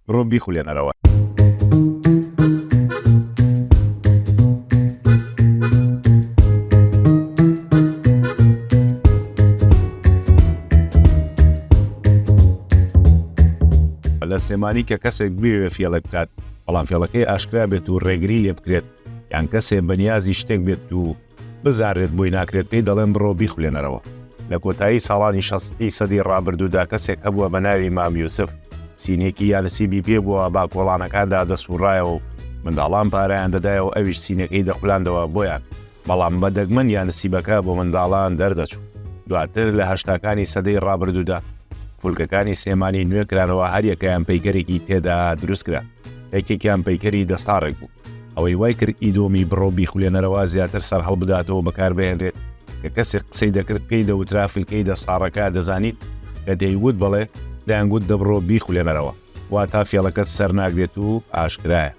بڕۆ بیخولێنەرەوە. لە سلێمانی کە کەسێک بیەوێ فێڵێک بکات، بەڵام فێڵەکەی ئاشکرا بێت و ڕێگری لێ بکرێت، یان کەسێ بەنیازی شتێک بێت و بزانرێت بۆی ناکرێت پێی دەڵێن بڕۆ بیخولێنەرەوە. لە کۆتایی ساڵانی شەستی سەدی ڕابردوودا کەسێک هەبووە بە ناوی مام یوسف، سینێکی یانسیبی پێ بووە با کۆڵانەکاندا دەسووڕایەوە و منداڵان پارەیان دەدایە و ئەویش سینەکەی دەخولاندەوە بۆیان، بەڵام بە دەگمەن یانسیبەکە بۆ منداڵان دەردەچوو. دواتر لە هەشتاکانی سەدەی ڕابردوودا فولکەکانی سلێمانی نوێ کرانەوە هەریەکەیان پەیکەرێکی تێدا دروست کرا، یەکێکیان پەیکەری دەستاڕێک بوو. ئەوەی وای کرد ئیدۆمی بڕۆ بیخولێنەرەوە زیاتر سەرهەڵبداتەوە بەکاربهێنرێت کە کەسێک قسەی دەکرد پێی دەوترا فلکەی دەستاڕەکە دەزانیت کە دەیوت بەڵێ دەیانگوت دەبڕۆ بیخولێنەرەوە واتا فێڵەکەت سەرناگرێت و ئاشکرایە.